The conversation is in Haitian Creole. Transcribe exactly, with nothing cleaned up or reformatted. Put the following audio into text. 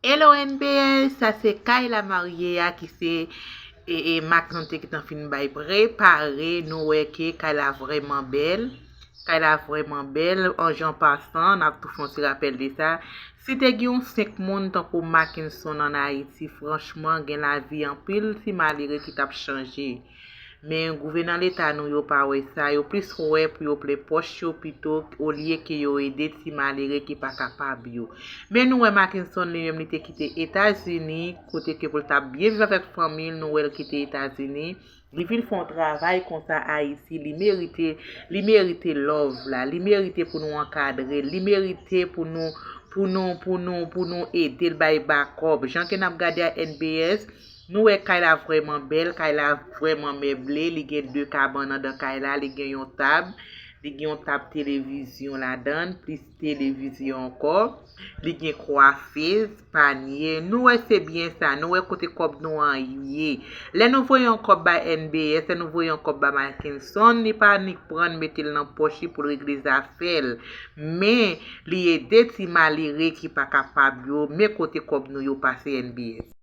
Hello N B S, sa se Kayla marye a ki se e, e Mackenson te gentan fin bay prepare. Nou wè ke Kayla vrèman bèl. Kayla vrèman bèl. An jan pasan, n ap tou fè yon ti rapèl de sa. Si te gen yon senk moun tankou Mackenson ann Ayiti, franchman, gen lavi anpil ti malere ki t ap chanje. Men gouvènan leta nou yo pa wè sa, yo plis wè pou yo plen pòch yo pito olye ke yo ede ti malere ki pa kapab yo. Men nou wè Mackenson li menm li te kite Etazini, kote ke pou l t ap byen viv avèk fanmi l, nou wè l kite Etazini. Li vin fè yon travay konsa Ayiti, li merite, li merite love la, li merite pou nou ankadre l, li merite pou nou pou nou pou nou pou nou ede l bay bakòp. Jan ke n ap gade a N B S, nou wè Kayla vrèman bèl, Kayla vrèman meble, li gen de kabann andan kay la, li gen yon tab, li gen yon tab televizyon ladan l, plis televizyon ankò, li gen kwafez, panye. Nou wè se byen sa, nou wè kote kòb nou an ye. Lè nou voye yon kòb bay N B S, lè nou voye yon kòb bay Mackenson, li pa nik pran l mete l nan pòch li pou l regle zafè l. Men, li ede ti malere ki pa kapab yo, men kote kòb nou yo pase N B S.